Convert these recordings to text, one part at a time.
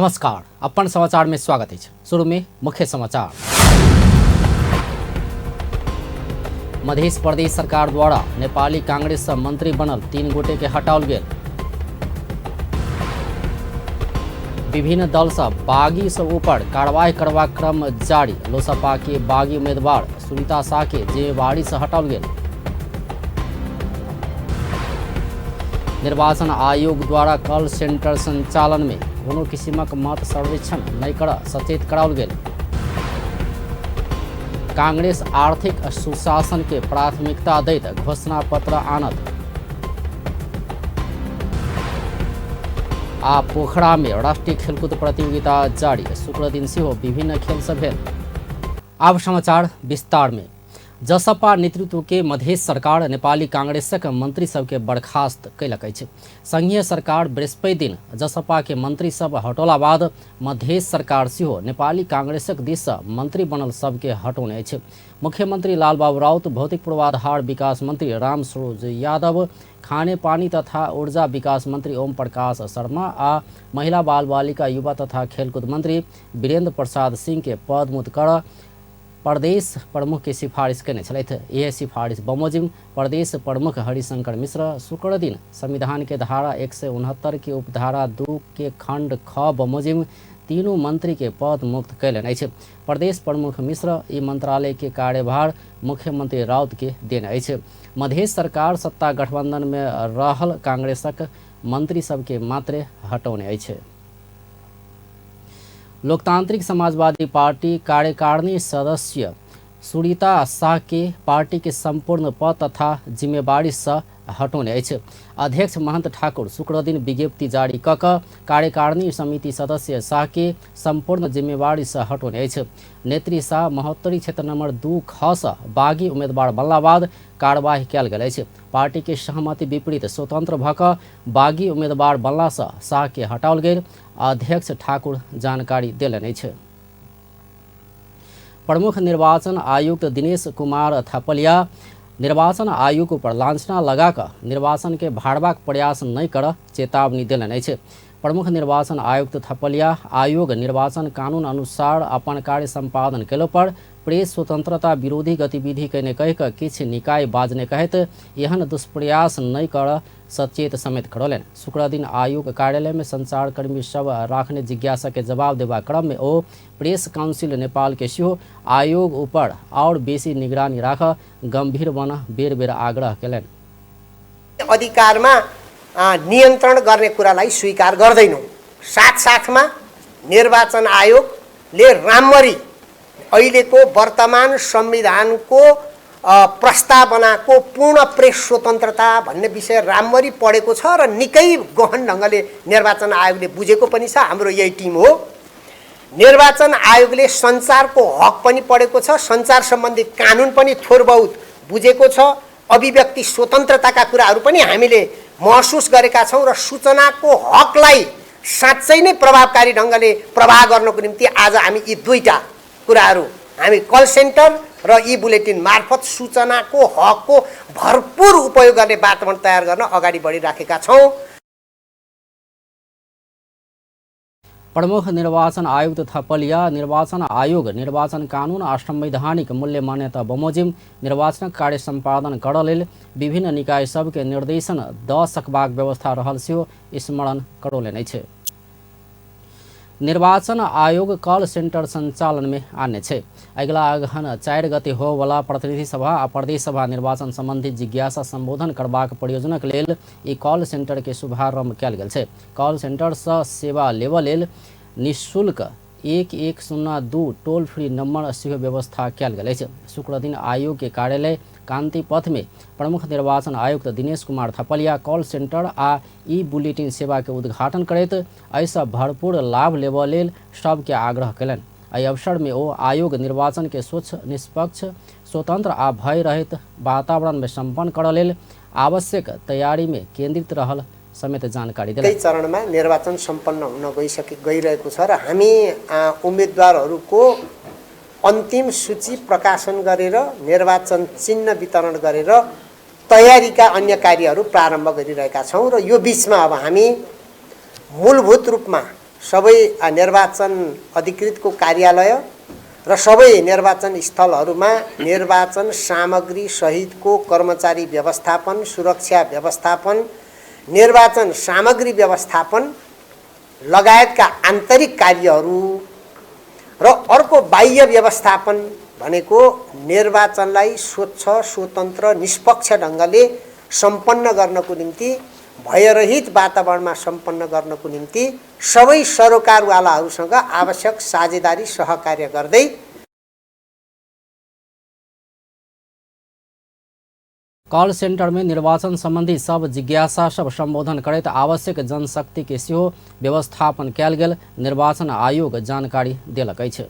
नमस्कार, अपन समाचार में स्वागत अछि। शुरू में मुख्य समाचार। मध्य प्रदेश सरकार द्वारा नेपाली कांग्रेस से मंत्री बनल 3 गोटे के हटाओल गेल। विभिन्न दल सब बागी सब ऊपर कार्रवाई करबाक क्रम जारी। लोसपा के बागी उम्मीदवार सुनीता शाह के जिम्मेवारी से हटाओल गेल। निर्वाचन आयोग द्वारा कॉल सेंटर संचालन में कोनो किसिमक मत सर्वेक्षण नहीं कर सचेत कराओल गेल। कांग्रेस आर्थिक सुशासन के प्राथमिकता दैत घोषणा पत्र आनत। आ पोखरा में राष्ट्रीय खेलकूद प्रतियोगिता जारी। शुक्र दिन सेहो विभिन्न खेल सब भेल। आब समाचार विस्तार में। जसपा नेतृत्व के मधेश सरकार नेपाली कांग्रेसक मंत्री सबके बर्खास्त कयलक अछि। संघीय सरकार बृहस्पति दिन जसपा के मंत्री सब हटौला बाद मधेश सरकार सेहो नेपाली कांग्रेसक दिस सँ मंत्री बनल सबके हटौने अछि। मुख्यमंत्री लालबाबू राउत, भौतिक पूर्वाधार विकास मंत्री रामसरोज यादव, खानेपानी तथा ऊर्जा विकास मंत्री ओम प्रकाश शर्मा आ महिला बाल बालिका युवा तथा खेलकूद मंत्री वीरेंद्र प्रसाद सिंह के पदमुक्त कर प्रदेश प्रमुख के सिफारिश कयने छलथि। यह सिफारिश बमोजिम प्रदेश प्रमुख हरिशंकर मिश्र शुक्र दिन संविधान के धारा 169 के उपधारा 2 के खंड ख बमोजिम तीनों मंत्री के पद मुक्त कयलनि अछि। प्रदेश प्रमुख मिश्र ई मंत्रालय के कार्यभार मुख्यमंत्री राउत के देने अछि। मधेश सरकार सत्ता गठबंधन में रहल कांग्रेसक मंत्री सबके मात्रे हटौने अछि। लोकतांत्रिक समाजवादी पार्टी कार्यकारिणी सदस्य सुनीता शाह के पार्टी के संपूर्ण पद तथा जिम्मेवारी से हटौने अछि। अध्यक्ष महंत ठाकुर शुक्र दिन विज्ञप्ति जारी क क कार्यकारिणी समिति सदस्य शाह के संपूर्ण जिम्मेवारी से हटौने अछि। नेत्री शाह महोत्तरी क्षेत्र नंबर 2 ख से बागी उम्मीदवार बनला बाद कार्यवाही कयल गेल अछि। पार्टी के सहमति विपरीत स्वतंत्र भ क बागी उम्मीदवार बनला से शाह के हटाओल गेल अध्यक्ष ठाकुर जानकारी देलनि अछि। प्रमुख निर्वाचन आयुक्त दिनेश कुमार थपलिया निर्वाचन आयोग पर लांछना लगाकर निर्वाचन के भाड़बाक प्रयास नहीं कर चेतावनी देलनि अछि। प्रमुख निर्वाचन आयुक्त थपलिया आयोग निर्वाचन कानून अनुसार अपन कार्य संपादन केलो पर प्रेस स्वतंत्रता विरोधी गतिविधि कयने कहि कऽ किछु निकाय बाजने कहैत एहन दुष्प्रयास नहीं कर सचेत समेत करौलनि। शुक्र दिन आयोग कार्यालय में संचारकर्मी सब राखने जिज्ञासा के जवाब देबाक क्रम में ओ प्रेस काउंसिल नेपाल के सेहो आयोग ऊपर और बेसी निगरानी राख गंभीर बन बेर बेर आग्रह कयलनि। अधिकारमा नियन्त्रण गर्ने कुरालाई स्वीकार गर्दैनौँ। साथसाथमा निर्वाचन आयोगले राम्ररी अहिलेको वर्तमान संविधानको प्रस्तावनाको पूर्ण प्रेस स्वतन्त्रता भन्ने विषय राम्ररी पढेको छ र निकै गहन ढङ्गले निर्वाचन आयोगले बुझेको पनि छ। हाम्रो यही टिम हो। निर्वाचन आयोगले सञ्चारको हक पनि पढेको छ, सञ्चार सम्बन्धी कानुन पनि थोर बहुत बुझेको छ, अभिव्यक्ति स्वतन्त्रताका कुराहरू पनि हामीले महसुस गरेका छौँ र सूचनाको हकलाई साँच्चै नै प्रभावकारी ढङ्गले प्रवाह गर्नको निम्ति आज हामी यी दुईटा कुराहरू, हामी कल सेन्टर र ई बुलेटिन मार्फत सूचनाको हकको भरपूर उपयोग गर्ने वातावरण तयार गर्न अगाडि बढिराखेका छौँ। प्रमुख निर्वाचन आयुक्त थपलिया निर्वाचन आयोग निर्वाचन कानून आ संवैधानिक मूल्य मान्यता बमोजिम निर्वाचन कार्य सम्पादन करऽ लेल विभिन्न निकाय सबके निर्देशन दऽ सकबाक व्यवस्था रहल सेहो स्मरण करौलनि अछि। निर्वाचन आयोग कॉल सेंटर संचालन में आने छै। अगिला अगहन 4 गते होवला प्रतिनिधि सभा आ प्रदेश सभा निर्वाचन संबंधी जिज्ञासा संबोधन करबाक प्रयोजनक लेल ई कॉल सेंटर के शुभारंभ कयल गेल छै। कॉल सेंटर सँ सेवा लेबऽ लेल निःशुल्क 1102 टोल फ्री नंबर सेहो व्यवस्था कयल गेल अछि। शुक्र दिन आयोग के कार्यालय कांति पथ में प्रमुख निर्वाचन आयुक्त दिनेश कुमार थपलिया कॉल सेंटर आ ई बुलेटिन सेवा के उद्घाटन करैत एहिसँ भरपूर लाभ लेबऽ लेल सबके आग्रह कयलनि। एहि अवसर में ओ आयोग निर्वाचन के स्वच्छ, निष्पक्ष, स्वतंत्र आ भय रहित वातावरण में सम्पन्न करऽ लेल आवश्यक तैयारी में केन्द्रित रहल समेत जानकारी देलनि। त्यही चरणमा निर्वाचन सम्पन्न हुन गइरहेको छ र हामी उम्मेदवारहरूको अन्तिम सूची प्रकाशन गरेर निर्वाचन चिन्ह वितरण गरेर तयारीका अन्य कार्यहरू प्रारम्भ गरिरहेका छौँ र यो बिचमा अब हामी मूलभूत रूपमा सबै निर्वाचन अधिकृतको कार्यालय र सबै निर्वाचन स्थलहरूमा निर्वाचन सामग्री सहितको कर्मचारी व्यवस्थापन, सुरक्षा व्यवस्थापन, निर्वाचन सामग्री व्यवस्थापन लगायतका आन्तरिक कार्यहरू र अर्को बाह्य व्यवस्थापन भनेको निर्वाचनलाई स्वच्छ, स्वतन्त्र, निष्पक्ष ढङ्गले सम्पन्न गर्नको निम्ति, भयरहित वातावरणमा सम्पन्न गर्नको निम्ति सबै सरोकारवालाहरूसँग आवश्यक साझेदारी सहकार्य गर्दै कॉल सेंटर में निर्वाचन संबंधी सब जिज्ञासा सब संबोधन करैत आवश्यक जनशक्ति के सेहो व्यवस्थापन कयल गेल निर्वाचन आयोग जानकारी देलक अछि।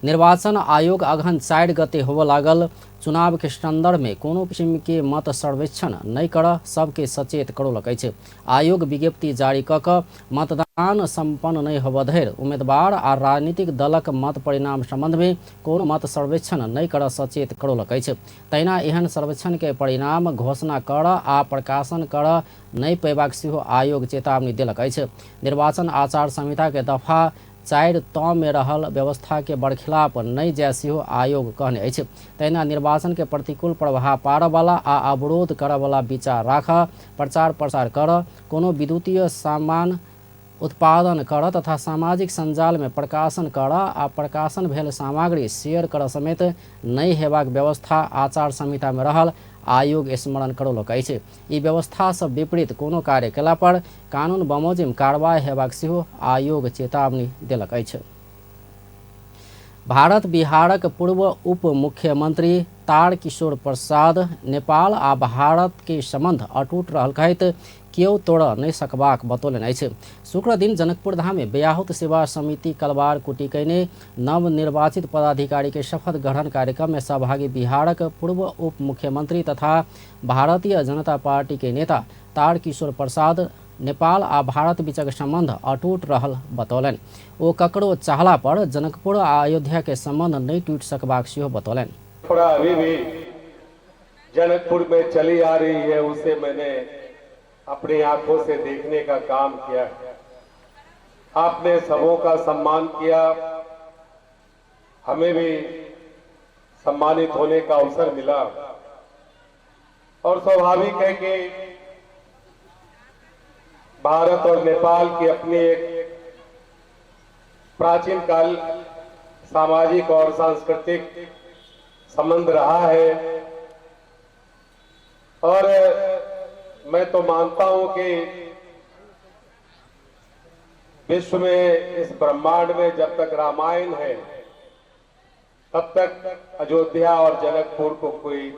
निर्वाचन आयोग अगहन 4 गते होबय लागल चुनाव के संदर्भ में कोनो किसिम के मत सर्वेक्षण नहि कर सबके सचेत करौलक अछि। आयोग विज्ञप्ति जारी क क मतदान सम्पन्न नहि होबय धरि उम्मीदवार आ राजनीतिक दलक मत परिणाम संबंध में कोनो मत सर्वेक्षण नहि कर सचेत करौलक अछि। तहिना एहन सर्वेक्षण के परिणाम घोषणा कर आ प्रकाशन कर नहि पेबाक सेहो आयोग चेतावनी देलक अछि। निर्वाचन आचार संहिता के दफा 4 त में रहल व्यवस्था के बरखिलाफ नहि जाय सेहो आयोग कहने अछि। तहिना निर्वाचन के प्रतिकूल प्रभाव पारऽवला आ अवरोध करऽवला विचार राख, प्रचार प्रसार कर, कोनो विद्युतीय सामान उत्पादन कर तथा सामाजिक सञ्जाल में प्रकाशन कर आ प्रकाशन भेल सामग्री शेयर कर समेत नहि हेबाक व्यवस्था आचार संहिता में रहल आयोग स्मरण करौलक अछि। ई व्यवस्था सँ विपरीत कोनो कार्य केला पर कानून बमोजिम कार्रवाई हेबाक सेहो आयोग चेतावनी देलक अछि। भारत बिहारक पूर्व उप मुख्यमंत्री तारकिशोर प्रसाद नेपाल आ भारत के संबंध अटूट रहल कहैत केओ तोड़ नहि सकबाक बतौलनि अछि। शुक्र दिन जनकपुर धाम में ब्याहुत सेवा समिति कलवार कुटी कयने नवनिर्वाचित पदाधिकारी के शपथ ग्रहण कार्यक्रम में सहभागी बिहारक पूर्व उप मुख्यमंत्री तथा भारतीय जनता पार्टी के नेता तारकिशोर प्रसाद नेपाल आ भारत बीचक संबंध अटूट रहल बतौलनि। ओ ककरो चाहला पर जनकपुर आ अयोध्या के संबंध नहि टूटि सकबाक सेहो बतौलनि। अभी भी जनकपुर में चली आ रही है, उसे मैंने अपनी आंखों से देखने का काम किया है। आपने सबों का सम्मान किया, हमें भी सम्मानित होने का अवसर मिला और स्वाभाविक है कि भारत और नेपाल की अपनी एक प्राचीन काल सामाजिक और सांस्कृतिक संबंध रहा है और मैं तो मानता हूं कि विश्व में, इस ब्रह्मांड में जब तक रामायण है तब तक अयोध्या और जनकपुर को कोई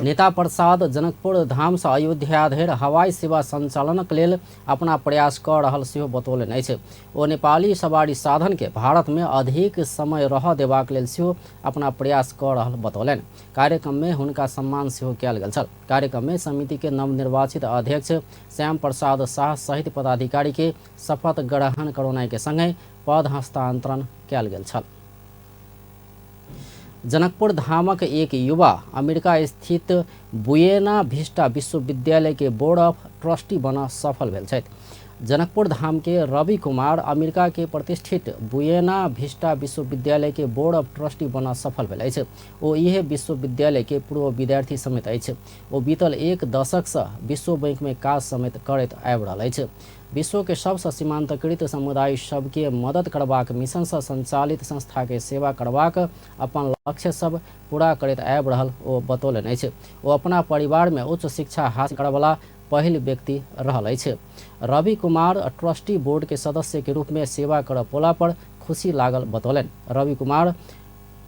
नेता प्रसाद जनकपुर धाम से अयोध्या धरि हवाई सेवा संचालनक लेल अपना प्रयास क रहल सेहो बतौलनि अछि। ओ नेपाली सवारी साधन के भारत में अधिक समय रह देबाक लेल सेहो अपना प्रयास क रहल बतौलनि। कार्यक्रम में हुनका सम्मान सेहो कयल गेल छल। कार्यक्रम में समिति के नवनिर्वाचित अध्यक्ष श्याम प्रसाद शाह सहित पदाधिकारी के शपथ ग्रहण करौनाइ के संगहि पद हस्तांतरण कयल गेल छल। जनकपुर धामक एक युवा अमेरिका स्थित बुएना भिस्टा विश्वविद्यालय के बोर्ड ऑफ ट्रस्टी बन सफल भेल छथि। जनकपुर धाम के रवि कुमार अमेरिका के प्रतिष्ठित बुएना भिस्टा विश्वविद्यालय के बोर्ड ऑफ ट्रस्टी बन सफल भेल अछि। ओ इहे विश्वविद्यालय के पूर्व विद्यार्थी समेत अछि। ओ बीतल 1 दशक से विश्व बैंक में काज समेत करैत आबि रहल अछि। विश्व के सबसँ सीमांतकृत समुदाय सबके मदद करबाक मिशन से संचालित संस्था के सेवा करबाक अपन लक्ष्य सब पूरा करैत आबि रहल ओ बतौलनि अछि। ओ अपना परिवार में उच्च शिक्षा हासिल करऽवला पहिल व्यक्ति रहल अछि। रवि कुमार ट्रस्टी बोर्ड के सदस्य के रूप में सेवा करऽ पोला पर खुशी लागल बतौलनि। रवि कुमार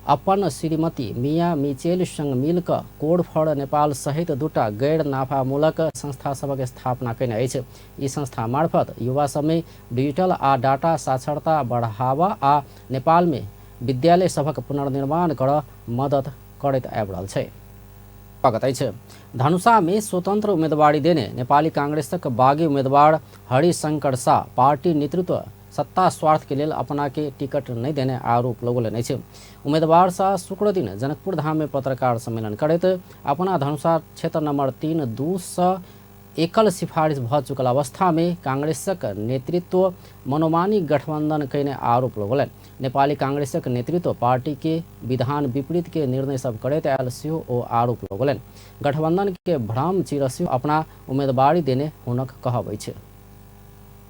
अपन श्रीमती मिया मिचेल संग मिल कऽ कोड फॉर नेपाल सहित 2 गैर नाफामूलक संस्था सभक स्थापना कयने अछि। ई संस्था मार्फत युवा सबमे डिजिटल आ डाटा साक्षरता बढ़ावा आ नेपाल में विद्यालय सभक पुनर्निर्माण करऽ मदद करैत आबि रहल छै। स्वागत अछि। धनुषा में स्वतंत्र उम्मीदवारी देने नेपाली कांग्रेसक बागी उम्मीदवार हरिशंकर शाह पार्टी नेतृत्व सत्ता स्वार्थ के लेल अपना के टिकट नहीं देने आरोप लगौलनि अछि। उम्मीदवार शाह शुक्र दिन जनकपुर धाम में पत्रकार सम्मेलन करैत अपना धनुषा क्षेत्र नंबर 3-2 सँ एकल सिफारिश भ चुकल अवस्था में कांग्रेसक नेतृत्व मनोमानी गठबंधन कयने आरोप लगौलनि। नेपाली कांग्रेसक नेतृत्व पार्टी के विधान विपरीत के निर्णय सब करैत आयल सेहो ओ आरोप लगौलनि। गठबंधन के भ्रम चिर सेहो अपना उम्मीदवारी देने हुनक कहब अछि।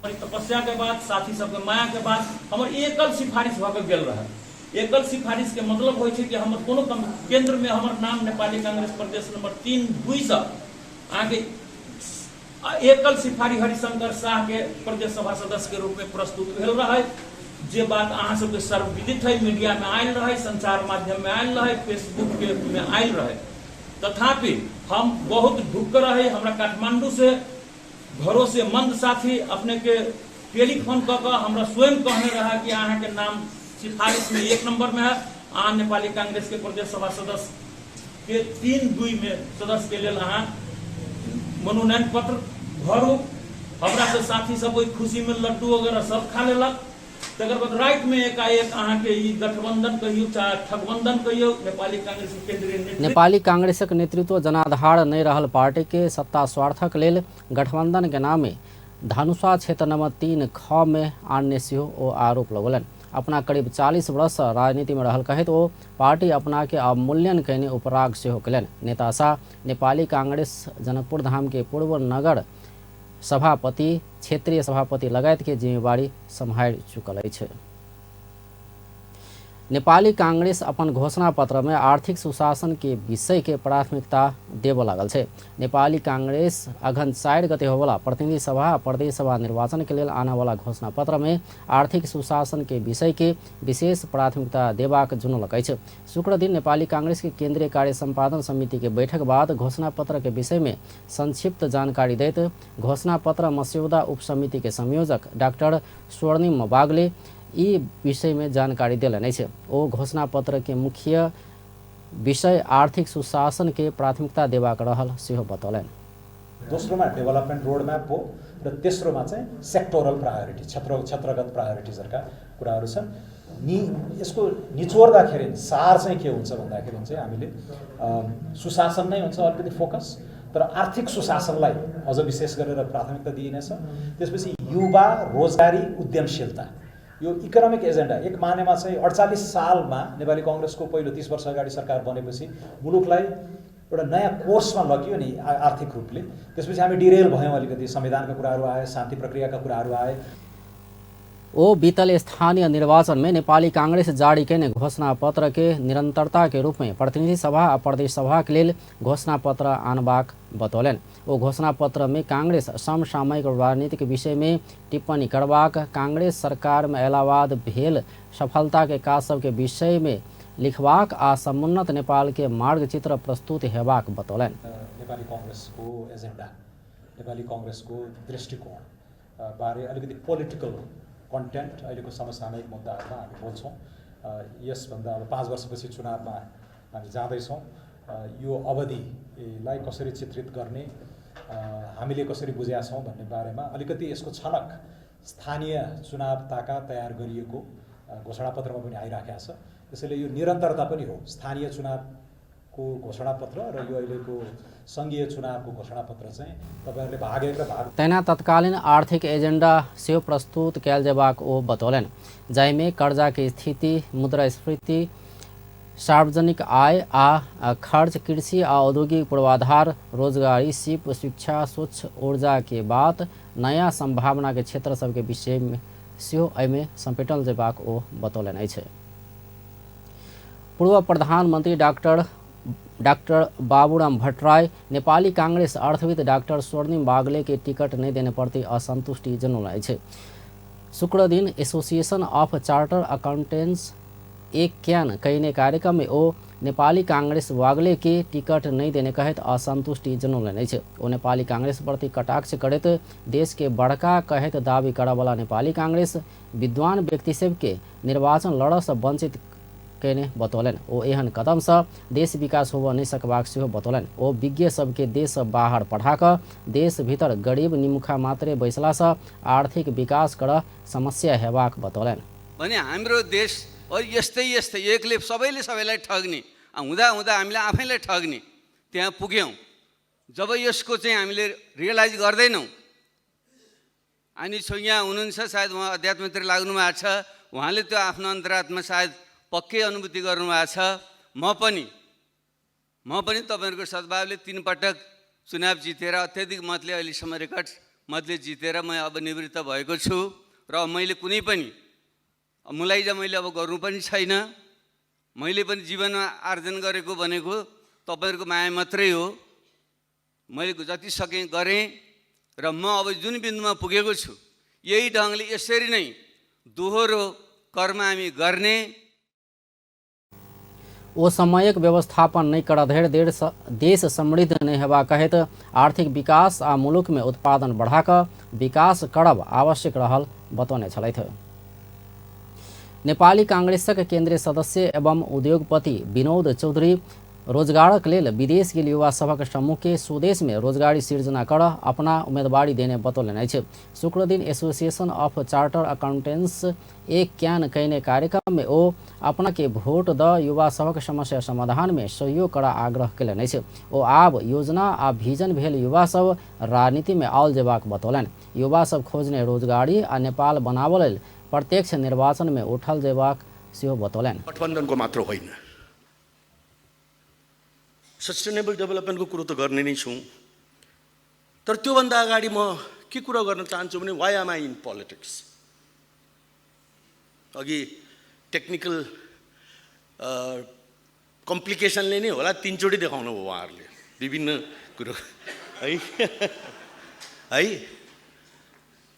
तपस्या के बाद, साथी सबके माया के बाद हमर एकल सिफारिश भऽ के गेल रहै। एकल सिफारिश के मतलब होइ छै कि हमर कोनो केंद्र में हमर नाम नेपाली कांग्रेस प्रदेश नंबर 3-2 से अहाँके एकल सिफारी हरिशंकर शाह के प्रदेश सभा सदस्य के रूप में प्रस्तुत भेल रहै। जे बात अहाँ सबके सर्वविदित है, मीडिया में आयल रहै, संचार माध्यम में आयल रहै, फेसबुक के में आयल रहै। तथापि हम बहुत ढुक रहे। हमरा काठमांडू से भरोसेमंद साथी अपने के टेलीफोन कऽ कऽ हमरा स्वयं कहने रहा कि अहाँ के नाम सिफारिश में 1 नंबर में है, अहाँ नेपाली कांग्रेस के प्रदेश सभा सदस्य के 3-2 में सदस्य के लेल अहाँ मनोनयन पत्र भरू। हमरा से साथी सब ओहि खुशी में लड्डू वगैरह सब खा लेलक। तकर बाद राति में एकाएक अहाँ के ई गठबंधन कहियौ चाहे ठगबंधन कहियौ, नेपाली कांग्रेस के केंद्रीय नेतृत्व नेपाली कांग्रेसक नेतृत्व जनाधार नहि रहल पार्टी के सत्ता स्वार्थक लेल गठबंधन के नामे धनुषा क्षेत्र नंबर 3 ख में आनने सेहो ओ आरोप लगौलनि। अपना करीब 40 वर्ष राजनीति में रहल कहैत ओ पार्टी अपना के अवमूल्यन कयने उपराग सेहो कयलनि। नेता शाह नेपाली कांग्रेस जनकपुर धाम के पूर्व नगर सभापति, क्षेत्रीय सभापति लगायत के जिम्मेवारी सम्हारि चुकल अछि। नेपाली कांग्रेस अपन घोषणा पत्र में आर्थिक सुशासन के विषय के प्राथमिकता देबऽ लागल छै। नेपाली कांग्रेस अघन 4 गते होबला प्रतिनिधि सभा प्रदेश सभा निर्वाचन के लेल आनेवाला घोषणा पत्र में आर्थिक सुशासन के विषय के विशेष प्राथमिकता देबाक जनौलक अछि। शुक्र दिन नेपाली कांग्रेस के केंद्रीय कार्य सम्पादन समिति के बैठक बाद घोषणा पत्र के विषय में संक्षिप्त जानकारी दैत घोषणा पत्र मस्यौदा उपसमिति के संयोजक डाक्टर स्वर्णिम बागले ई विषय में जानकारी देलनि अछि। ओ घोषणा पत्र के मुख्य विषय आर्थिक सुशासन के प्राथमिकता देबाक रहल सेहो बतौलनि। दोस्रोमा डेभलपमेन्ट रोड म्याप हो र तेस्रोमा चाहिँ सेक्टोरल प्रायोरिटी, क्षेत्रगत प्रायोरिटिजहरूका कुराहरू छन्। यसको निचोर्दाखेरि सार चाहिँ के हुन्छ भन्दाखेरि चाहिँ हामीले सुशासन नै हुन्छ अलिकति फोकस, तर आर्थिक सुशासनलाई अझ विशेष गरेर प्राथमिकता दिइनेछ। त्यसपछि युवा रोजगारी उद्यमशीलता, यो इकोनोमिक एजेन्डा एक मानेमा चाहिँ 48 सालमा नेपाली कङ्ग्रेसको पहिलो 30 वर्ष अगाडि सरकार बनेपछि मुलुकलाई एउटा नयाँ कोर्समा लगियो नि आर्थिक रूपले। त्यसपछि हामी डिरेल भयौँ, अलिकति संविधानका कुराहरू आए, शान्ति प्रक्रियाका कुराहरू आए। ओ बीतल स्थानीय निर्वाचन में नेपाली कांग्रेस जारी कयने घोषणा पत्र के निरंतरता के रूप में प्रतिनिधि सभा आ प्रदेश सभा के लेल घोषणा पत्र आनबाक बतौलनि। ओ घोषणा पत्र में कांग्रेस समसामयिक राजनीतिक विषय में टिप्पणी करबाक, कांग्रेस सरकार में अयला बाद भेल सफलता के काज सबके विषय में लिखबाक आ समुन्नत नेपाल के मार्गचित्र प्रस्तुत हेबाक बतौलनि। नेपाली कांग्रेसको एजेन्डा, नेपाली कांग्रेसको दृष्टिकोण बारे अलिकति पोलिटिकल कन्टेन्ट, अहिलेको समसामयिक मुद्दाहरूमा हामी बोल्छौँ। यसभन्दा अब 5 वर्षपछि चुनावमा हामी जाँदैछौँ। यो अवधिलाई कसरी चित्रित गर्ने, हामीले कसरी बुझेका छौँ भन्ने बारेमा अलिकति यसको छनक स्थानीय चुनाव ताका तयार गरिएको घोषणापत्रमा पनि आइराखेको छ। त्यसैले यो निरन्तरता पनि हो, स्थानीय चुनावको घोषणापत्र र यो अहिलेको सङ्घीय चुनावको घोषणापत्र चाहिँ तपाईहरुले भाग 1 र भाग तहिना तत्कालीन आर्थिक एजेंडा सेहो प्रस्तुत कयल जेबाक ओ बतौलनि, जाहिमे कर्जा के स्थिति, मुद्रास्फीति, सार्वजनिक आय आ खर्च, कृषि आ औद्योगिक पूर्वाधार, रोजगारी, सिप, शिक्षा, स्वच्छ ऊर्जा के बात, नया संभावना के क्षेत्र सबके विषय में सेहो एहिमे समेटल जेबाक ओ बतौलनि अछि। पूर्व प्रधानमंत्री डॉक्टर बाबूराम भट्टराई नेपाली कांग्रेस अर्थविद डाक्टर स्वर्णिम बागले के टिकट नहीं देने प्रति असंतुष्टि जनौलनि अछि। शुक्र दिन एसोसिएशन ऑफ चार्टर अकाउंटेंट्स एक can कयने कार्यक्रम में ओ नेपाली कांग्रेस वागले के टिकट नहीं देने कहैत असंतुष्टि जनौलनि अछि। ओ नेपाली कांग्रेस प्रति कटाक्ष करैत देश के बड़का कहैत दावी करऽवला नेपाली कांग्रेस विद्वान व्यक्ति सबके निर्वाचन लड़ऽ से वंचित कयने बतौलनि। ओ एहन कदमसँ देश विकास होबऽ नहि सकबाक सेहो बतौलनि। ओ विज्ञ सबके देशसँ बाहर पठा कऽ देश भीतर गरीब निमुखा मात्रै बैसलासँ आर्थिक विकास करऽ समस्या हेबाक बतौलनि। भने हाम्रो देश यस्तै यस्तै एकले सबैले सबैलाई ठग्ने हुँदा हुँदा हामीले आफैलाई ठग्ने त्यहाँ पुग्यौँ। जब यसको चाहिँ हामीले रियलाइज गर्दैनौँ, अनि यहाँ हुनुहुन्छ सायद उहाँ अध्यात्मतिर लाग्नु भएको छ, उहाँले त्यो आफ्नो अन्तरात्मा सायद पक्कै अनुभूति गर्नुभएको छ। म पनि तपाईँहरूको सद्भावले 3 पटक चुनाव जितेर अत्यधिक मतले अहिलेसम्म रेकर्ड मतले जितेर म अब निवृत्त भएको छु र मैले कुनै पनि मुलाइजा मैले अब गर्नु पनि छैन। मैले पनि जीवनमा आर्जन गरेको भनेको तपाईँहरूको माया मात्रै हो। मैले जति सकेँ गरेँ र म अब जुन बिन्दुमा पुगेको छु यही ढङ्गले यसरी नै दोहोरो कर्म हामी गर्ने। ओ समयक व्यवस्थापन नहि करऽ धरि देश समृद्ध नहि हेबाक कहैत आर्थिक विकास आ मुलुक में उत्पादन बढ़ाकऽ विकास करब आवश्यक रहल बतौने छलथि। नेपाली कांग्रेसक केंद्रीय सदस्य एवं उद्योगपति विनोद चौधरी रोजगारक लेल विदेश गेल युवा सभक समूह के स्वदेश में रोजगारी सिर्जना कर अपना उम्मीदवारी देने बतौलनि अछि। शुक्रदिन एसोसिएशन ऑफ चार्टर अकाउंटेंट्स एक can कयने कार्यक्रम में ओ अपना के वोट the युवा सभक समस्या समाधान में सहयोग कर आग्रह कयलनि अछि। ओ आब योजना आ विजन भेल युवा सब राजनीति में आओल जेबाक बतौलनि। युवा सब खोजने रोजगारी आ नेपाल बनाबऽ लेल प्रत्यक्ष निर्वाचन में उठल जेबाक सेहो बतौलनि। गठबन्धनको मात्र होइन, सस्टेनेबल डेभलपमेन्टको कुरो त गर्ने नै छौँ, तर त्योभन्दा अगाडि म के कुरा गर्न चाहन्छु भने why am I in politics. अघि टेक्निकल कम्प्लिकेसनले नै होला 3 चोटि देखाउनु भयो उहाँहरूले विभिन्न कुरो है है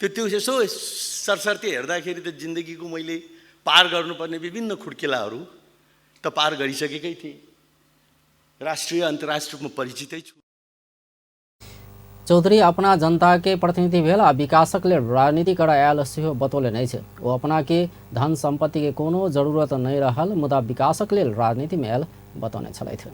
त्यो त्यो यसो सरसर्ती हेर्दाखेरि त जिन्दगीको मैले पार गर्नुपर्ने विभिन्न खुड्किलाहरू त पार गरिसकेकै थिएँ। राष्ट्रिय अन्तर्राष्ट्रियमा परिचितै छु। चौधरी अपना जनता के प्रतिनिधि भेल आ विकासक लेल राजनीति कर आयल सेहो बतौलनि अछि। ओ अपना के धन संपत्ति के कोनो जरूरत नहि रहल मुदा विकासक लेल राजनीति में आयल बतौने छलथि।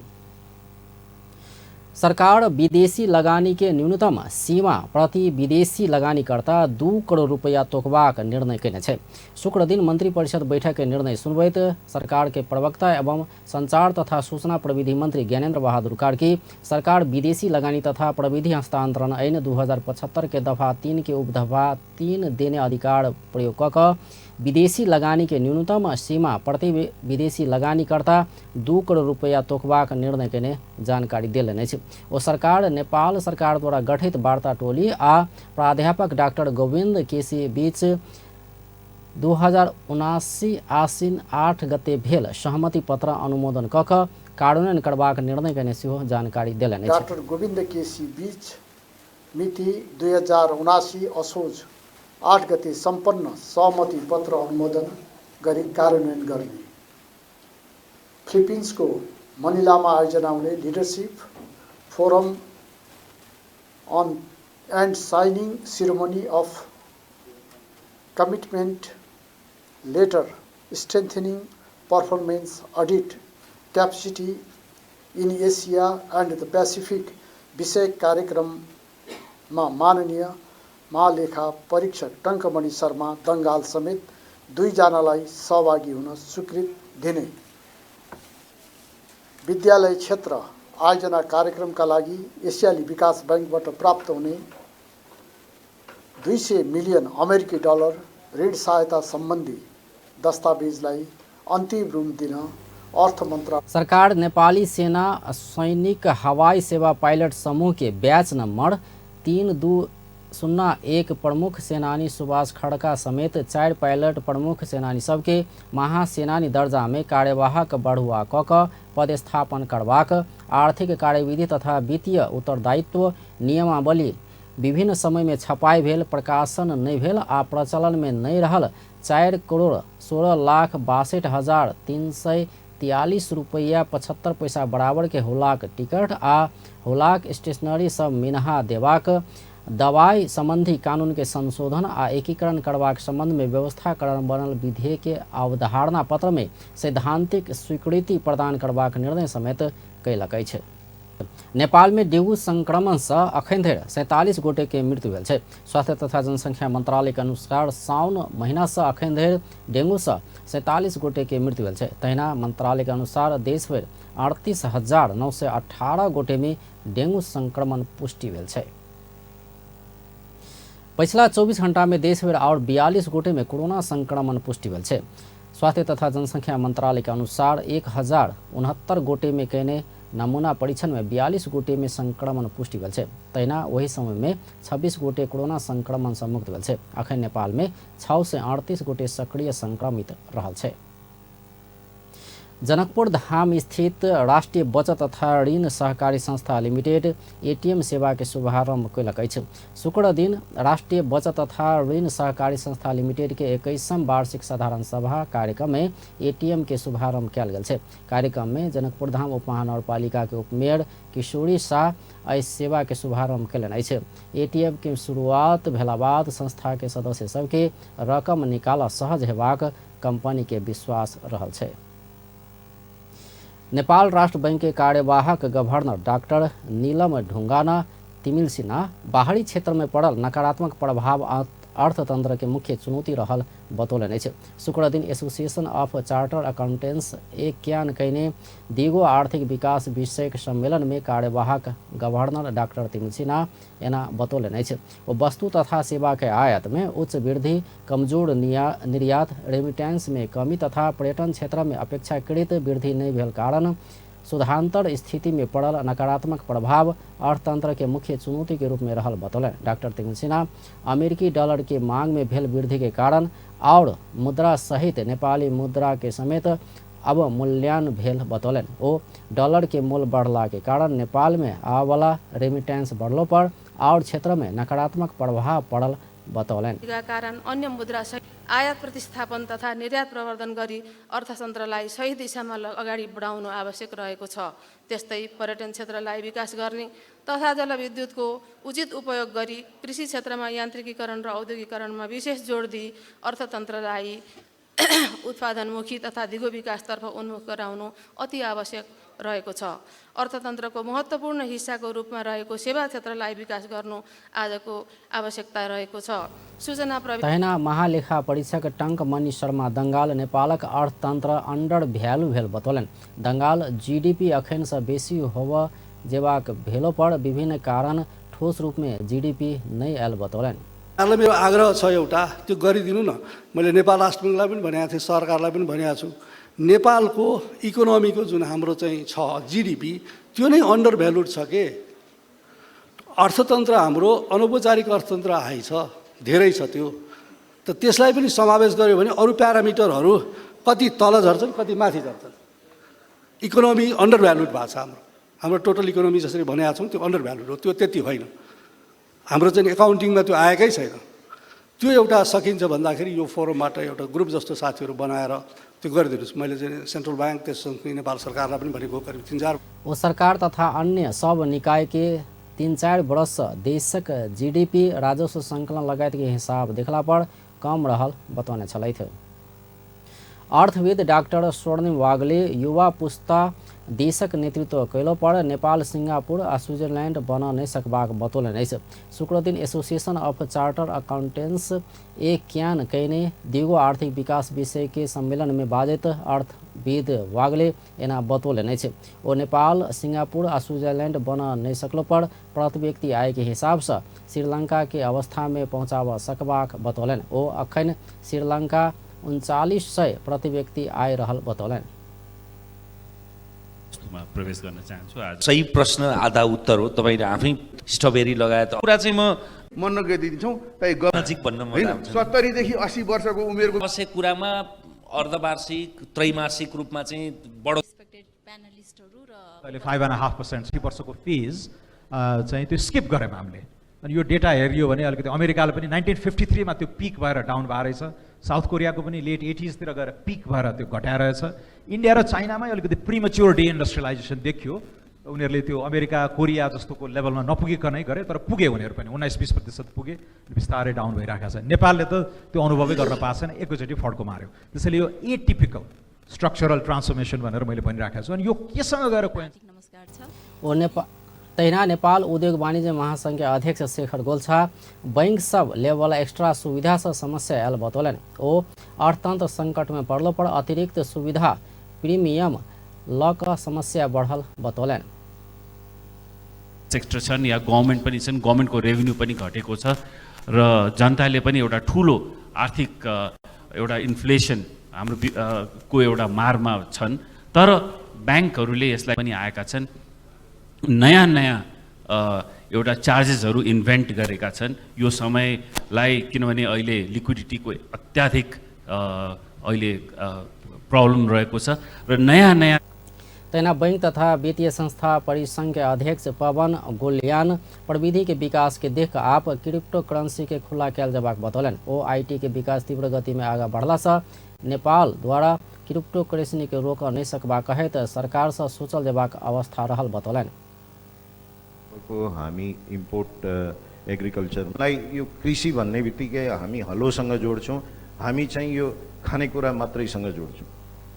सरकार विदेशी लगानी के न्यूनतम सीमा प्रति विदेशी लगानीकर्ता 2 करोड़ रुपया तोकबाक निर्णय कयने छै। शुक्रदिन मंत्रिपरिषद बैठक के निर्णय सुनबैत सरकार के प्रवक्ता एवं संचार तथा सूचना प्रविधि मंत्री ज्ञानेन्द्र बहादुर कार्की सरकार विदेशी लगानी तथा प्रविधि हस्तांतरण ऐन 2075 के दफा 3 के उपदफा 3 देने अधिकार प्रयोग कऽ कऽ विदेशी लगानी के न्यूनतम सीमा प्रति विदेशी लगानीकर्ता 2 करोड़ रुपया तोकबाक निर्णय कयने जानकारी देलनि अछि। ओ सरकार नेपाल सरकार द्वारा गठित वार्ता टोली आ प्राध्यापक डाक्टर गोविन्द केसी बीच 2079 आसिन 8 गते भेल सहमति पत्र अनुमोदन कऽ कऽ कार्यान्वयन करबाक निर्णय कयने सेहो जानकारी देलनि अछि। डाक्टर गोविन्द केसी बीच मिति 2079 असोज 8 गते सम्पन्न सहमति पत्र अनुमोदन गरी कार्यान्वयन गर्ने। फिलिपिन्सको मनिलामा आयोजना हुने leadership forum on and signing ceremony of commitment letter strengthening performance audit capacity in Asia and the Pacific विषय कार्यक्रममा माननीय महालेखा परीक्षक टङ्कमणि शर्मा दङ्गाल समेत 2 जनालाई सहभागी हुन स्वीकृत दिने। विद्यालय क्षेत्र आयोजना कार्यक्रमका लागि एसियाली विकास बैंकबाट प्राप्त हुने 200 मिलियन अमेरिकी डलर ऋण सहायता सम्बन्धी दस्तावेजलाई अन्तिम रूप दिन अर्थ मन्त्रालय। सरकार नेपाली सेना सैनिक हवाई सेवा पायलट समूह के बैच नंबर 3201 प्रमुख सेनानी सुभाष खड़का समेत 4 पायलट प्रमुख सेनानी सबके महासेनानी दर्जा में कार्यवाहक बढ़ुआ क कऽ पदस्थापन करबाक आर्थिक कार्यविधि तथा वित्तीय उत्तरदायित्व नियमावली विभिन्न समय में छपाई भेल प्रकाशन नहि भेल आ प्रचलन में नहि रहल 4,16,62,343 रुपैया 75 पैसा बराबर के हुलाक टिकट आ हुलाक स्टेशनरी सब मिनहा देबाक दवाई संबंधी कानून के संशोधन आ एकीकरण करबाक संबंध में व्यवस्था करण बनल विधेयक के अवधारणा पत्र में सैद्धांतिक स्वीकृति प्रदान करबाक निर्णय समेत कयलक अछि। नेपाल में डेंगू संक्रमण से अखन धरि 47 गोटे के मृत्यु भेल छै। स्वास्थ्य तथा जनसंख्या मंत्रालय के अनुसार साउन महीना से अखन धरि डेंगू से 47 गोटे के मृत्यु भेल छै। तहिना मंत्रालय के अनुसार देश भरि 38,918 गोटे में डेंगू संक्रमण पुष्टि भेल छै। पछिला 24 घंटा में देश भरि और 42 गोटे में कोरोना संक्रमण पुष्टि भेल छै। स्वास्थ्य तथा जनसंख्या मंत्रालय के अनुसार 1069 गोटे में कयने नमूना परीक्षण में 42 गोटे में संक्रमण पुष्टि भेल छै। तहिना ओहि समय में 26 गोटे कोरोना संक्रमण से मुक्त भेल छै। अखन नेपाल में 638 गोटे सक्रिय संक्रमित रहल छै। जनकपुर धाम स्थित राष्ट्रीय बचत तथा ऋण सहकारी संस्था लिमिटेड एटीएम सेवा के शुभारंभ कयलक अछि। शुक्र दिन राष्ट्रीय बचत तथा ऋण सहकारी संस्था लिमिटेड के 21म वार्षिक साधारण सभा कार्यक्रम में एटीएम के शुभारंभ कयल गेल छै। कार्यक्रम में जनकपुर धाम उपमहानगरपालिका के उपमेयर किशोरी शाह एहि सेवा के शुभारंभ कयलनि अछि। एटीएम के शुरुआत भेला बाद संस्था के सदस्य सबके रकम निकालऽ सहज हेबाक कंपनी के विश्वास रहल छै। नेपाल राष्ट्र बैंक के कार्यवाहक गवर्नर डॉक्टर नीलम ढुंगाना तिमिल सिन्हा बाहरी क्षेत्र में पड़ल नकारात्मक प्रभाव अर्थतंत्र के मुख्य चुनौती रहल बतौलनि अछि। शुक्र दिन एसोसिएशन ऑफ चार्टर अकाउंटेंट्स एक कयने दिगो आर्थिक विकास विषयक सम्मेलन में कार्यवाहक गवर्नर डॉक्टर तिमिल सिन्हा एना बतौलनि अछि। ओ वस्तु तथा सेवा के आयात में उच्च वृद्धि, कमजोर निर्यात, रेमिटेंस में कमी तथा पर्यटन क्षेत्र में अपेक्षाकृत वृद्धि नहीं भेल कारण सुधांतर स्थिति में पड़ल नकारात्मक प्रभाव अर्थतंत्र के मुख्य चुनौती के रूप में रहल बतौलनि। डॉक्टर तिमिल सिन्हा अमेरिकी डॉलर के मांग में भेल वृद्धि के कारण और मुद्रा सहित नेपाली मुद्रा के समेत अब मूल्यान भेल बतौलनि। ओ डॉलर के मूल्य बढ़ला के कारण नेपाल में आवाला रेमिटेंस बढ़लो पर और क्षेत्र में नकारात्मक प्रभाव पड़ल बतौलनि। कारण अन्य मुद्रा आयात प्रतिस्थापन तथा निर्यात प्रवर्धन गरी अर्थतन्त्रलाई सही दिशामा अगाडि बढाउनु आवश्यक रहेको छ। त्यस्तै पर्यटन क्षेत्रलाई विकास गर्ने तथा जलविद्युतको उचित उपयोग गरी कृषि क्षेत्रमा यान्त्रिकीकरण र औद्योगिकरणमा विशेष जोड दिई अर्थतन्त्रलाई उत्पादनमुखी तथा दिगो विकासतर्फ उन्मुख गराउनु अति आवश्यक रहेको छ। अर्थतन्त्रको महत्त्वपूर्ण हिस्साको रूपमा रहेको सेवा क्षेत्रलाई विकास गर्नु आजको आवश्यकता रहेको छ। सूचना प्रविधि तहिना महालेखा परीक्षक टंकमणि शर्मा दंगाल नेपालक अर्थतन्त्र अंडर भ्यालु भेल बतौलनि। दंगाल जीडीपी अखन से बेसी होब जेबाक भेलो पर विभिन्न कारण ठोस रूप में जीडीपी नहीं आयल बतौलनि। मेरो आग्रह छ एउटा, त्यो गरिदिनु न। मैले नेपाल राष्ट्र बैंकलाई पनि भनेको थिएँ, सरकारलाई पनि भनेको छु, नेपालको इकोनोमीको जुन हाम्रो चाहिँ छ जिडिपी त्यो नै अन्डर भ्यालुड छ के। अर्थतन्त्र हाम्रो अनौपचारिक अर्थतन्त्र हाई छ, धेरै छ त्यो, त त्यसलाई पनि समावेश गर्यो भने अरू प्यारामिटरहरू कति तल झर्छन् कति माथि झर्छन्। इकोनोमी अन्डर भ्यालुड भएको छ हाम्रो, हाम्रो टोटल इकोनोमी जसरी भनेका छौँ त्यो अन्डर भ्यालुड हो, त्यो त्यति होइन। हाम्रो चाहिँ एकाउन्टिङमा त्यो आएकै छैन। त्यो एउटा सकिन्छ भन्दाखेरि यो फोरमबाट एउटा ग्रुप जस्तो साथीहरू बनाएर त्यो गरिदिनुहोस्। मैले चाहिँ सेन्ट्रल ब्याङ्क त्यससँगै नेपाल सरकारलाई पनि भनेको करिब 3-4 ओ सरकार तथा अन्य सब निकाय के 3-4 वर्ष देशक जीडीपी राजस्व संकलन लगायत के हिसाब देखला पर कम रहल बतौने छलथि। अर्थविद डाक्टर स्वर्णिम वागले युवा पुस्ता देशक नेतृत्व कयलो पर नेपाल, सिंगापुर आ स्विट्जरलैंड बन नहि सकबाक बतौलनि अछि। शुक्रदिन एसोसिएशन ऑफ चार्टर अकाउंटेंट्स एक ज्ञान कयने दिगो आर्थिक विकास विषय के सम्मेलन में बाजैत अर्थविद वागले एना बतौलनि अछि। ओ नेपाल, सिंगापुर आ स्विट्जरलैंड बन नहि सकलो पर प्रति व्यक्ति आय के हिसाब से श्रीलंका के अवस्था में पहुँचाब सकबाक बतौलनि। ओ अखन श्रीलंका 3900 प्रति व्यक्ति आय रहल बतौलनि। प्रवेश गर्न चाहन्छु। आज सही प्रश्न आधा उत्तर हो। तपाईले आफै स्ट्रबेरी लगाए त कुरा चाहिँ म नगइदिन्छौँ नजिक भन्न मन लाग्छ। 70 देखि 80 वर्षको उमेरको कसै कुरामा अर्धवार्षिक त्रैमासिक रूपमा चाहिँ बढो प्यानलिस्टहरु र अहिले 5.5% 6 वर्षको फेज चाहिँ त्यो स्किप गर्यौँ हामीले। अनि यो डेटा हेरियो भने अलिकति अमेरिकाले पनि 1953 मा त्यो पिक भएर डाउन भएर रहेछ, साउथ कोरियाको पनि लेट 80s तिर गएर पिक भएर त्यो घटाएर रहेछ। इन्डिया र चाइनामै अलिकति प्रिमेच्योर डिइन्डस्ट्रियलाइजेसन देखियो, उनीहरूले त्यो अमेरिका कोरिया जस्तोको लेभलमा नपुगिकनै गरे, तर पुगे उनीहरू पनि 19-20% पुगे, बिस्तारै डाउन भइरहेको छ। नेपालले त त्यो अनुभवै गर्न पाएको छैन, एकैचोटि फड्को मार्यो। त्यसैले यो एटिपिकल स्ट्रक्चरल ट्रान्सफर्मेसन भनेर मैले भनिराखेको छु। अनि यो केसँग गएर नमस्कार छ। ओ तहिना नेपाल उद्योग वाणिज्य महासंघ के अध्यक्ष Shekhar Golchha bank sub level extra सुविधा से समस्या आयल बतौलनि। ओ अर्थतंत्र संकट में पड़लो पर अतिरिक्त सुविधा प्रीमियम ल क समस्या बढ़ल बतौलनि। सेक्टर छन् या गभर्नमेन्ट पनि छन्, गभर्नमेन्टको रेभेन्यू पनि घटेको छ र जनताले पनि एउटा ठुलो आर्थिक एउटा इन्फ्लेसन हाम्रो को एउटा मारमा छन्। तर ब्याङ्कहरूले यसलाई पनि आएका छन्, नयाँ नयाँ एउटा चार्जेसहरू इन्भेन्ट गरेका छन् यो समयलाई, किनभने अहिले लिक्विडिटीको अत्याधिक अहिले प्रब्लम रहेको छ र नयाँ नयाँ। तहिना बैंक तथा वित्तीय संस्था परिसंघ के अध्यक्ष पवन गोलियान प्रविधि के विकास के देख आप क्रिप्टो करेंसी के खुला कयल जबाक बतौलनि। ओ IT के विकास तीव्र गति में आगा बढ़ला से नेपाल द्वारा क्रिप्टो करेंसी के रोक नहीं सकबाक कहैत सरकार से सोचल जबाक अवस्था रहल बतौलनि। हामी इम्पोर्ट एग्रिकल्चरलाई यो कृषि भन्ने बित्तिकै हामी हलोसँग जोड्छौँ, हामी चाहिँ यो खानेकुरा मात्रैसँग जोड्छौँ,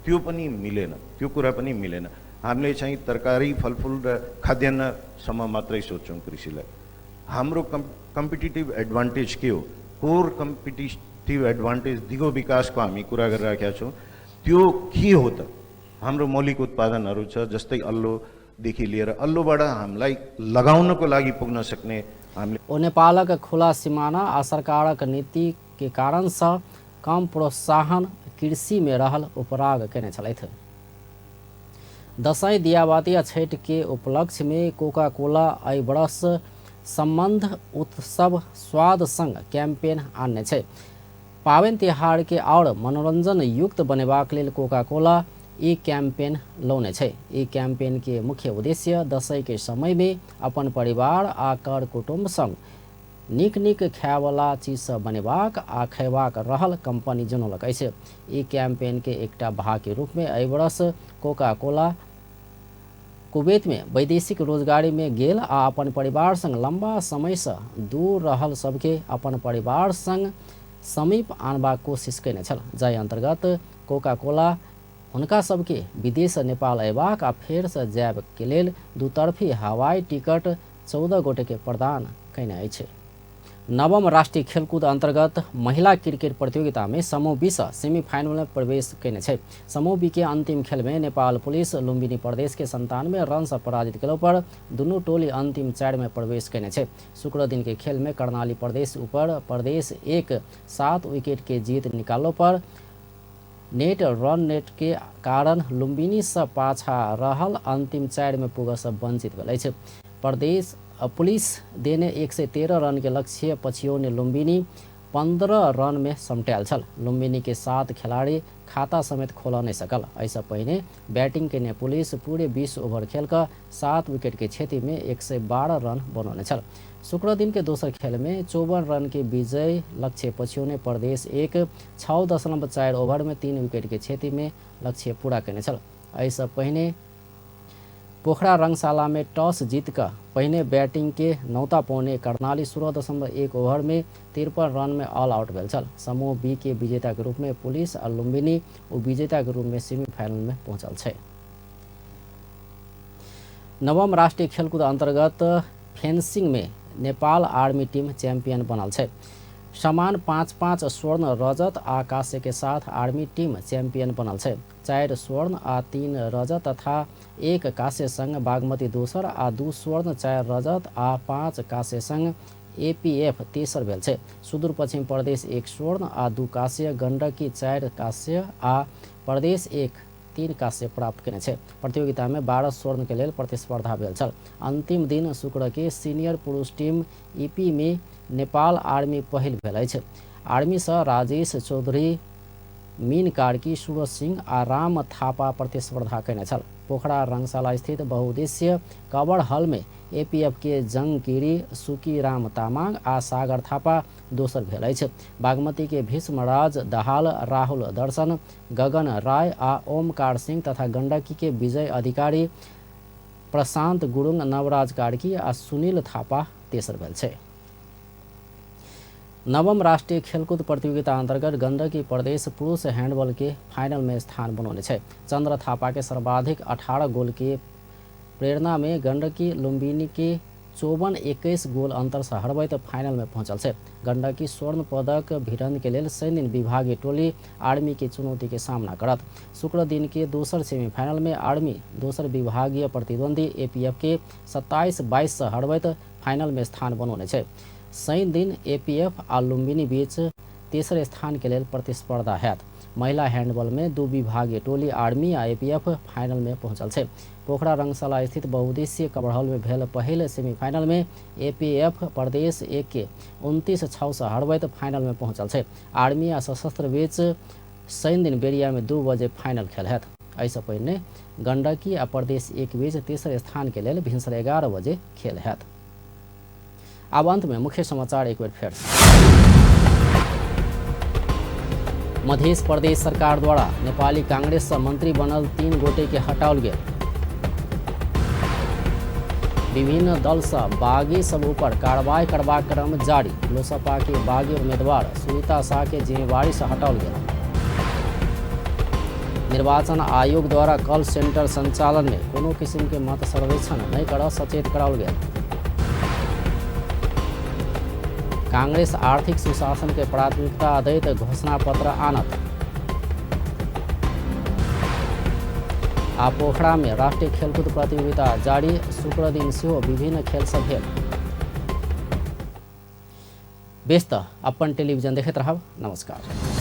त्यो पनि मिलेन, त्यो कुरा पनि मिलेन। हामीले चाहिँ तरकारी फलफुल र खाद्यान्नसम्म मात्रै सोच्छौँ कृषिलाई। हाम्रो कम्पिटिटिभ एडभान्टेज के हो? कोर कम्पिटिटिभ एडभान्टेज दिगो विकासको हामी कुरा गरिराखेका छौँ, त्यो के हो त? हाम्रो मौलिक उत्पादनहरू छ जस्तै अल्लोदेखि लिएर अल्लोबाट हामीलाई लगाउनको लागि पुग्न सक्ने हामीले। ओ नेपालक खुला सीमाना आ सरकारक नीति के कारण से कम प्रोत्साहन कृषि में रहल उपराग केने छलथि। दसैँ दियाबाती आ छठ के उपलक्ष्य में कोका कोला एहि वर्ष सम्बन्ध उत्सव स्वाद संग कैंपेन आनने छै। पाबनि तिहार के और मनोरंजन युक्त बनेबाक लेल कोका कोला ई कैंपेन लौने छै। ई कैंपेन के मुख्य उद्देश्य दसैँ के समय में अपन परिवार आ कर कुटुम्ब संग नीक नीक खायवला चीज सब बनेबाक आ खयबाक रहल कंपनी जनौलक अछि। ई कैंपेन के एकटा भाग के रूप में एहि वर्ष कोका कोला कुवैत में वैदेशिक रोजगारी में गेल आ अपन परिवार संग लंबा समय से दूर रहल सबके अपन परिवार संग समीप आनबाक कोशिश केने छल। जाहि अंतर्गत कोका कोला हुनका सबके विदेश नेपाल अयबाक आ फेर से जायब के लेल दुतर्फी हवाई टिकट 14 गोटे के प्रदान केने अछि। नवम राष्ट्रीय खेलकूद अंतर्गत महिला क्रिकेट प्रतियोगिता में समूह बी से सेमीफाइनल में प्रवेश केने छै। समूह बी के अंतिम खेल में नेपाल पुलिस लुम्बिनी प्रदेश के 97 रन से पराजित केलो पर दुनू टोली अंतिम 4 में प्रवेश केने छै। शुक्र दिन के खेल में कर्णाली प्रदेश ऊपर प्रदेश 1 7 विकेट के जीत निकालो पर नेट रन नेट के कारण लुम्बिनी से पाछा रहल अंतिम 4 में पुग से वंचित भेल अछि। प्रदेश पुलिस देने 113 रन के लक्ष्य पछियोने लुम्बिनी 15 रन में समटायल छल। लुम्बिनी के 7 खिलाड़ी खाता समेत खोल नहीं सकल। ऐसा पहिने बैटिंग केने पुलिस पूरे 20 ओवर खेल क 7 विकेट के क्षति में 112 रन बनौने छल। शुक्र दिन के दोसर खेल में 54 रन के विजय लक्ष्य पछियोने प्रदेश 1 6.4 ओवर में 3 विकेट के क्षति में लक्ष्य पूरा केने छल। ऐसा पहिने पोखरा रंगशाला में टॉस जीत कर पहिने बैटिंग के नौता पौने कर्णाली 16.1 ओवर में 53 रन में ऑल आउट भेल छल। समूह बी के विजेता के रूप में पुलिस आ लुम्बिनी विजेता के रूप में सेमीफाइनल में पहुंचल छै। नवम राष्ट्रीय खेलकूद अंतर्गत फेंसिंग में नेपाल आर्मी टीम चैंपियन बनल छै। समान 5-5 स्वर्ण रजत आ कांस्य के साथ आर्मी टीम चैंपियन बनल छै। 4 स्वर्ण आ 3 रजत तथा 1 कांस्य संग बागमती दोसर आ 2 स्वर्ण 4 रजत आ 5 कांस्य संग एपीएफ तेसर भेल छै। सुदूर पश्चिम प्रदेश 1 स्वर्ण आ 2 कांस्य, गंडकी 4 कांस्य आ प्रदेश 1 3 कांस्य प्राप्त केने छै। प्रतियोगिता में 12 स्वर्ण के लेल प्रतिस्पर्धा भेल छल। अंतिम दिन शुक्र के सीनियर पुरुष टीम ईपी में नेपाल आर्मी पहिल भेल अछि। आर्मी से राजेश चौधरी, मीन कार्की, सूरज सिंह आ राम थापा प्रतिस्पर्धा केने छल। पोखरा रंगशाला स्थित बहुउद्देशीय कवर हॉल में एपीएफ के जंगगिरी, सुकी राम तामाङ आ सागर थापा दोसर भेल अछि। बागमती के भीष्मराज दाहाल, राहुल दर्शन, गगन राय आ ओमकार सिंह तथा गंडकी के विजय अधिकारी, प्रशांत गुरुङ, नवराज कार्की आ सुनील थापा तेसर भेल छै। नवम राष्ट्रीय खेलकूद प्रतियोगिता अंतर्गत गंडकी प्रदेश पुरुष हैंडबॉल के फाइनल में स्थान बनौने छै। चंद्र थापा के सर्वाधिक 18 गोल के प्रेरणा में गंडकी लुम्बिनी के 54-21 गोल अंतर से हरबैत फाइनल में पहुंचल छै। गंडकी स्वर्ण पदक भिड़न के लेल शनि दिन विभागीय टोली आर्मी के चुनौती के सामना करत। शुक्र दिन के दोसर सेमीफाइनल में आर्मी दोसर विभागीय प्रतिद्वंदी एपीएफ के 27-22 से हरबैत फाइनल में स्थान बनौने छै। शनि दिन एपीएफ आ लुम्बिनी बीच तेसर स्थान के लेल प्रतिस्पर्धा हैत। महिला हैंडबॉल में दू विभागीय टोली आर्मी आ एपीएफ फाइनल में पहुंचल छै। पोखरा रंगशाला स्थित बहुउद्देशीय कवर हॉल में भेल पहिल सेमीफाइनल में एपीएफ प्रदेश 1 के 29-6 से हरबैत फाइनल में पहुंचल छै। आर्मी आ सशस्त्र बीच शनि दिन बेरिया में 2 बजे फाइनल खेल हैत। एहिसँ पहिने गंडकी आ प्रदेश 1 बीच तेसर स्थान के लेल भिनसर 11 बजे खेल हैत। आब अंत में मुख्य समाचार एक बेर फेर। मध्य प्रदेश सरकार द्वारा नेपाली कांग्रेस से मंत्री बनल 3 गोटे के हटाओल गेल। विभिन्न दल से बागी सब ऊपर कार्रवाई करबाक क्रम जारी। लोसपा के बागी उम्मीदवार सुनीता शाह के जिम्मेवारी से हटाओल गेल। निर्वाचन आयोग द्वारा कॉल सेंटर संचालन में कोनो किस्म के मत सर्वेक्षण नहीं कर सचेत कराओल गेल। कांग्रेस आर्थिक सुशासन के प्राथमिकता दैत घोषणा पत्र आनत। आ पोखरा में राष्ट्रीय खेलकूद प्रतियोगिता जारी। शुक्र दिन सेहो विभिन्न खेल सब भेल। बेस त अपन टेलीविजन देखैत रहब। नमस्कार।